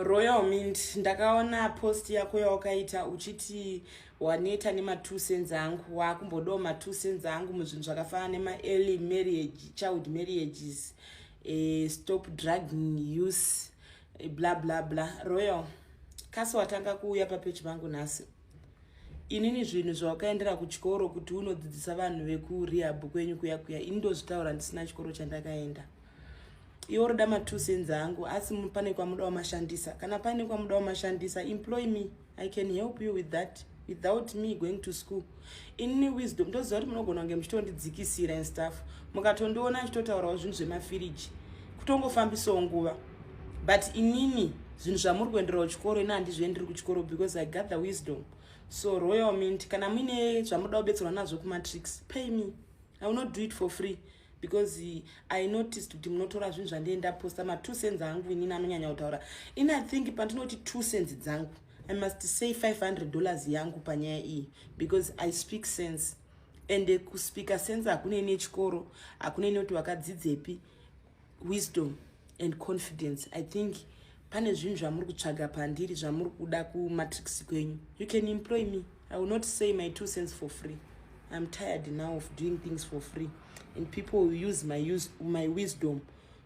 Royal Mint, ndakaona post yako yawakaita uchiti waneta nema2 cents angu, waakumbodawo ma2 cents angu muzvinhu zvakafanana nema-early marriage, child marriages, stop drug use, bla bla bla. Royal, kasi watanga kuuya papeji pangu nhasi. Inini zvinhu zvawakaendera kuchikoro kuti unodzidzisa vanhu vekurehab kwenyu kuya kuya, ini ndozvitaura ndisina chikoro chandakaenda. Iwe uroda ma2 cents angu, asi pane kwamuda wamashandisa. Kana pane kwamuda wamashandisa, employ me. I can help you with that without me going to school. Inini wisdom, ndoziva kuti munogona kunge muchitondidzikisira and stuff, mukatondiona achitotaurawo zvinhu zvemafiriji, kutongofambisawo nguva. But inini zvinhu zvamuri kuenderawo chikoro, ini handizvienderi kuchikoro because I gather wisdom. So Royal Mint, kana muine zvamuda kubetserwa nazvo kumatrix, pay me. I will not do it for free because I noticed kuti munotora zvinhu zvandii ndaposta. Ma2 cents angu inini anonyanya kutaura. Ini I think pandinoti 2 cents dzangu, I must say $500 yangu panyaya iyi because I speak sense, and kuspeaka sense hakunei nechikoro, hakunei nekuti wakadzidzepi. Wisdom and confidence. I think pane zvinhu zvamuri kutsvaga pandiri, zvamuri kuda kumatrix kwenyu. You can employ me. I will not say my 2 cents for free. I'm tired now of doing things for free and people will use my wisdom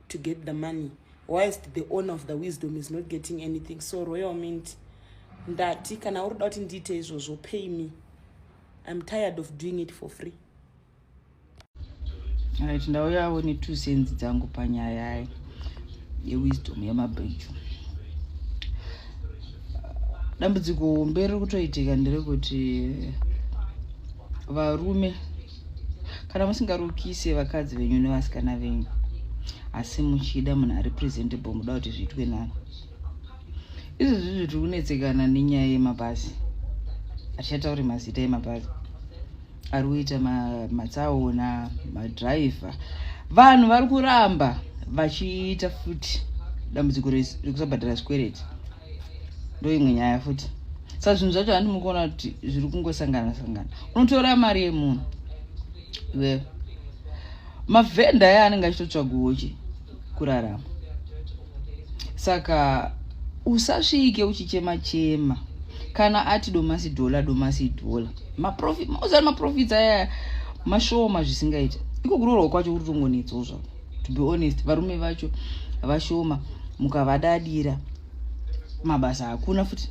to get the money whilst the owner of the wisdom is not getting anything. So Royal Mint, ndati kana uri kuda kuti ndiite izvozvo, pay me. I'm tired of doing it for free. Right, ndauyawo ne2 cents dzangu panyaya yewisdom yemabridge. Dambudziko hombe riri kutoitika nderekuti varume, kana musingarukise vakadzi venyu nevasikana venyu, asi muchida munhu ari presentable, muda kuti zviitwe nani? Izvozvi tiri kunetsekana nenyaya yemabhazi. Hatichatauri mazita emabhazi ari kuita matsaona, madhiraivha. Vanhu vari kuramba vachiita futi dambudziko rekusabhadhara zvikwereti, ndo imwe nyaya futi. Saka zvinhu zvacho handi mukuona kuti zviri kungosangana sangana. Unotora mari yemunhu iwewe, mavhenda aya anenge achitotsvagawo chi kurarama. Saka usasvike uchichema chema kana ati domasi dhola, domasi dhola. Uzati maprofits aya mashoma zvisingaita. Iko kuroorwa kwacho kuri kutongonetsawo zvako, to be honest. Varume vacho vashoma, mukavadadira mabasa hakuna futi.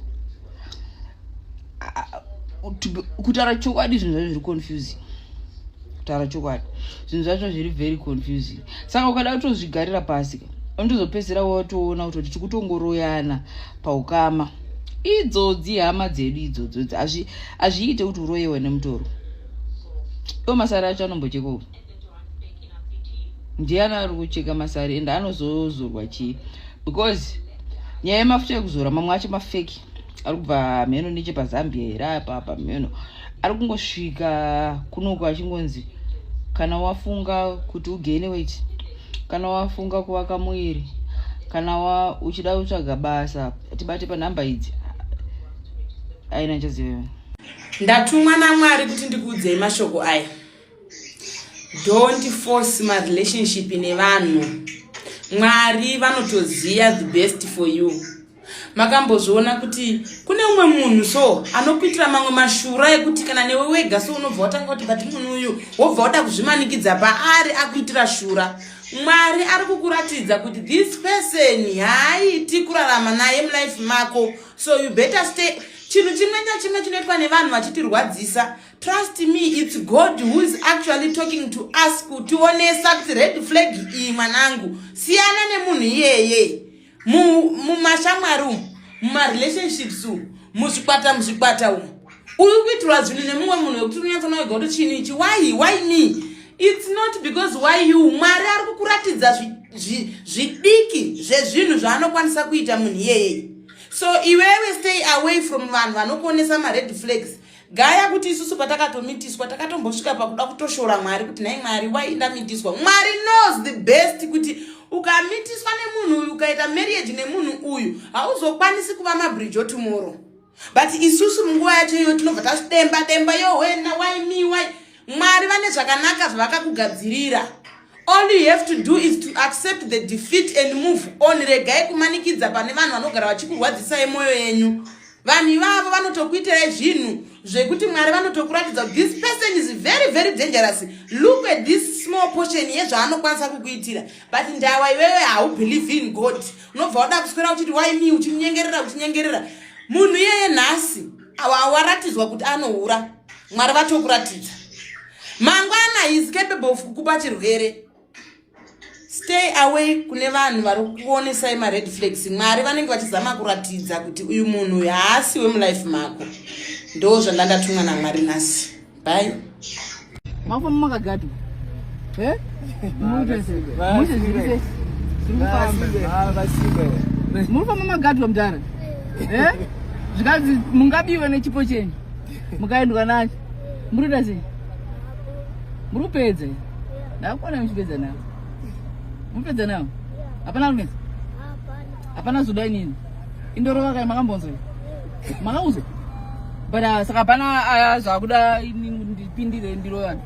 Kutaura chokwadi, zvinhu zvacho zviri confusing. Kutaura chokwadi, zvinhu zvacho zviri very confusing. Saka ukada kutozvigarira pasi, unotozopedzisira watoona kutoti tikutongoroyana paukama. Idzodzi hama dzedu idzodzo, hazviite kuti uroyewe nemutoro. Iwo masari acho anombochekwa, ndiani ari kucheka masari? Ende anozozorwa chii? Because nyaya yemafuta ekuzora, mamwe acho mafeki, ari kubva mheno nechepazambia here apa apa, mheno ari kungosvika kunoku achingonzi kana wafunga kuti ugaine weight, kana wafunga kuvaka muviri, kana wa uchida kutsvaga basa, tibate panhamba idzi. Aina chaziva. Ndatumwa naMwari kuti ndikuudzei mashoko aya. Don't force marelationship nevanhu. Mwari vanotoziva the best for you. Makambozviona kuti kune umwe munhu so anokuitira mamwe mashura ekuti kana newe wega so unobva watanga kuti, "But munhu uyu," wobva wada kuzvimanikidza paari akuitira shura. Mwari ari kukuratidza kuti this person haaiti kurarama naye mulife mako, so you better stay. Chinhu chimwe nachimwe chinoitwa nevanhu vachitirwadzisa, trust me, it's God who is actually talking to us kutionesa kuti red flag iyi, mwanangu, siyana nemunhu iyeye. Mumashamwari umu, mumarelationships umu, muzvikwata, muzvikwata umu, uri kuitirwa zvinhu nemumwe munhu wekuti unonyatsona wega kuti chinhu ichi, why me? It's not because why you. Mwari ari kukuratidza zvidiki zvezvinhu zvaanokwanisa kuita munhu iyeyeye. So iwewe stay away from vanhu vanokuonesa mared flags. Gaya kuti isusu patakatomitiswa, takatombosvika pakuda kutoshora Mwari kuti, "Nhai Mwari, wai ndamitiswa?" Mwari knows the best kuti ukamitiswa nemunhu uyu, ukaita marriage nemunhu uyu, hauzokwanisi kuva mabridge tomorrow. But isusu munguva yacho iyoyo tinobva tademba demba, "Yo wena, why me, why?" Mwari vane zvakanaka zvavakakugadzirira. All you have to do is to accept the defeat and move on. Regai kumanikidza pane vanhu vanogara vachikurwadzisai mwoyo yenyu. Vanhu ivavo vanotokuitirai zvinhu zvekuti Mwari vanotokuratidza kuti this person is very very dangerous. Look at this small portion yezvaanokwanisa kukuitira, but ndawa iwewe haubelieve in God. Unobva wada kuswera uchiti why me, uchinyengerera, uchinyengerera munhu iyeye. Nhasi waratidzwa kuti anohura, Mwari vatokuratidza. Mangwana is capable of kukupa chirwere. Stay away kune vanhu vari kuonesai mared flags. Mwari vanenge vachizama kuratidza kuti uyu munhu uyu haasi wemulife mako. Ndo zvandandatumwa naMwari nhasi. Bye. Mafamba makagadwa. Eh? Mushe zviri sei? Murikufamba magadwa, mudhara. Eh? Zvikanzi mungabiwe nechipo chenyu. Mukaendwa nacho. Murikuita sei? Muri kupedza? Ndakuona muchipedza nawo. Mupedza nawo? Hapana kunetsa? Hapana zoda inini. Indorova kai makambonzwa? Makauzwa? But saka hapana zvakuda inini ndipindire ndirovana.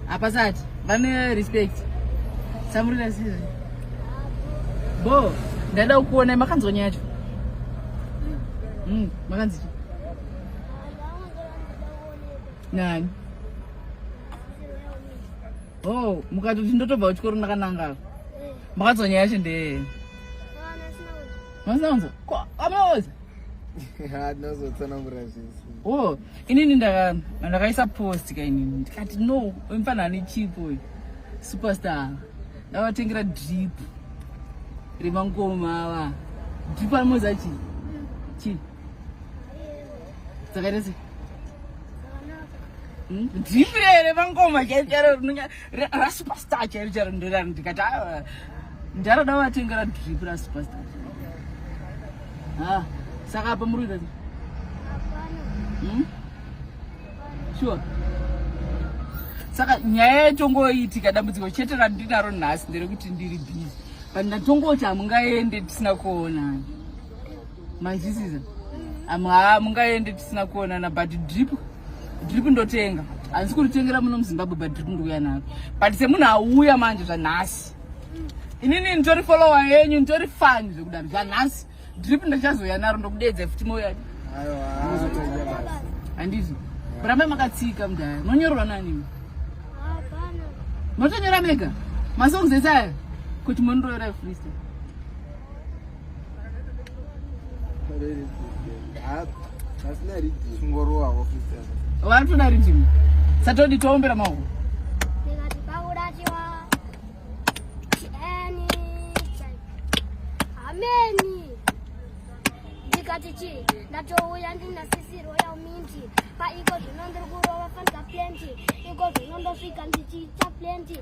Hapasati. Vane respect. Samurira sizvi. Bo, ndaida kukuona, makanzwa nyaya yacho. Makanzi chii? Nani? Oh, mukatoti ndotobva kuchikoro ndakananga. Makanzwa nyaya yacho ndeye. Masina kunzwa? Ko, amaoza? Ndinozotsanangura zvese. Oh, inini ndakaisa post ka inini, ndikati no, mfana ane chipo uyu. Superstar. Ndavatengera drip remangoma ava. Drip anomoza chi? Chi? Dzakaita sei? Drip remangoma chairo chairo rasuperstar chairo chairo ndorari. Ndikati ah, ndarada vatengera drip rasuperstar. Ah, saka apa muri kuita sei? Sure. Saka nyaya yatongoitika, dambudziko chete randinaro nhasi nderekuti ndiri busy, but ndatongoti hamungaende tisina kuonana. Manzwisisa? Hamungaende tisina kuonana, but drip ndotenga, handisi kuritengera muno muZimbabwe, but drip ndikuuya naro. But semunhu auya manje zvanhasi, inini nditori follower yenyu, nditori fan zvekudaro. Zvanhasi drip ndichazouya naro, ndokudedza futi mouya. Handizvo? Rambai makatsika, mudhaya. Munonyorerwa nani? Motonyora mega masongs ese aya kuti munoroera freestyle? Pasina riddim. Chingorowawo freestyle. Varitoda riddim, satodi towombera maoko. Ndikati pakuratiwa anytime. Ameni. Ndikati chi ndatouya ndina sisi Royal Mint. Paiko zvino ndiri kurova fanika plenty. Iko zvino ndosvika ndichiita plenty.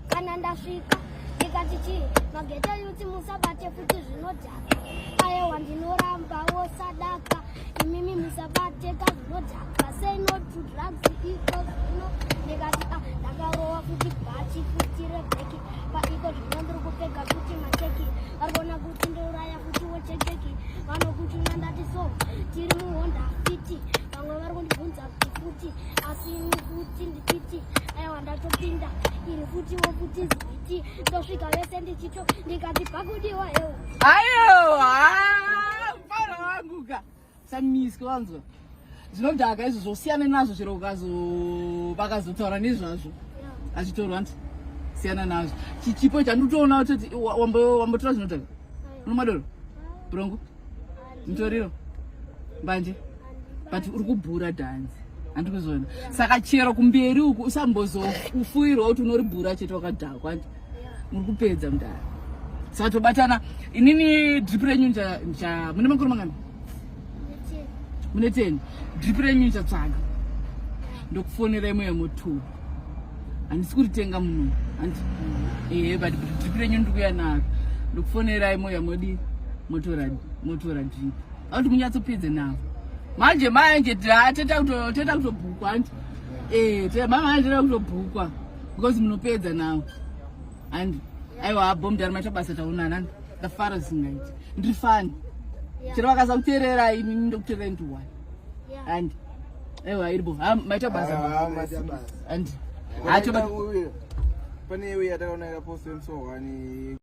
Kana ndasvika, ndikati chi maghetto youth musabate futi zvinodhaka. Aiwa, ndinorambawo sadaka. Imimi musabate ka zvinodhaka. Say no to drugs iko zvino. Ndikati ah, ndakarova futi bhachi futi reblack. Paiko zvino ndiri kupfeka futi macheki. Vari kuona kuti ndouraya futi wochecheki. Vanokuchuna ndati so tiri muHonda Fit. Vamwe vari kundibvunza kuti futi asi ini futi ndichiti aiwa, ndatopinda iri futiwo futi ziti ndosvika vese ndichito. Ndikati pakudiwa eu. Ayo, mfana wangu ka, samiske wanzwa zvinodhaka izvo, zvosiyana nazvo. Chero vakazotaura nezvazvo, hazvitorwa nti siyana nazvo. Chichipo chandikutoona kutoti wambotora zvinodhaka, unomadoro, brongo, mutoriro, mbanje, but uri kubhura dhanzi, handikuzona. Saka chero kumberi uku usambozofuirwa kuti unoribhura chete wakadhakwa. Andi muri kupedza, mudhara. Saka tobatana. Inini drip renyu mune makore mangani? Mune 10. Drip renyu ndichatsvaga, ndokufonera imwe yemoto. Handisi kuritenga muno, handi ehe, but drip renyu ndikuya naro, ndokufonera imwe yamodi, motora drip akuti munyatsopedze navo. Manje manje teta kutobhukwa, handi mama, teta kutobhukwa because munopedza navo, handi? Aiwa, bomudhara, maita basa, taonana. Ndafara zvisingaiti, ndiri fani. Chero vakasa kuteerera, imi ndokuteerera ndi one, handi? Aiwa, iribo. Maita basa, handi? Pane iwe yatakaona yakapost wemusi wa1.